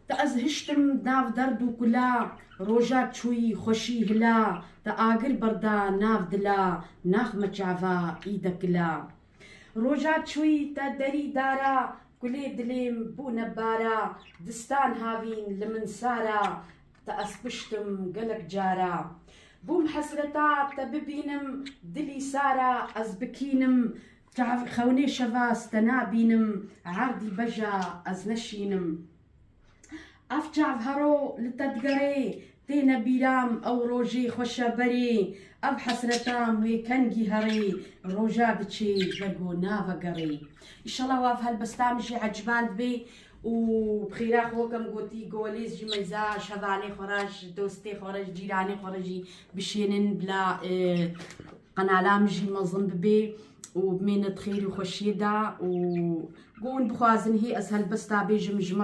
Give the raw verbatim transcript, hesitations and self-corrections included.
Te ez hiştim nav derd û kula, roja çûyî xweşî hila, te agir berda nav dila, naxme çava î dekila. Roja çûyî te derî dara, kulê dilêm bûne bara, distan havîn li min sara, te ez kuştim gelek cara. Bûm hesreta te bibînim, dilî sara ez bikînim, çav-, xewnê şeva te nabînim, erdî beja ez neşînim. Ev çav hero li te digerê, têne bîram ew rojê xweşe berê, ev hesretam wê kengî herê, roja diçê vego navegerê. Îşallah wav helbesta min jî eciband bê û bi xêra xwe wek em gotî golêz jî meyza şevanê xwe re ji dostê xwe re ji cîranê xwe re jî bişênin bila, e, qenala min jî mezin bibe û bimêne di xêr û xweşiyê de û gon bixwazin hê ez helbesta bêjim ji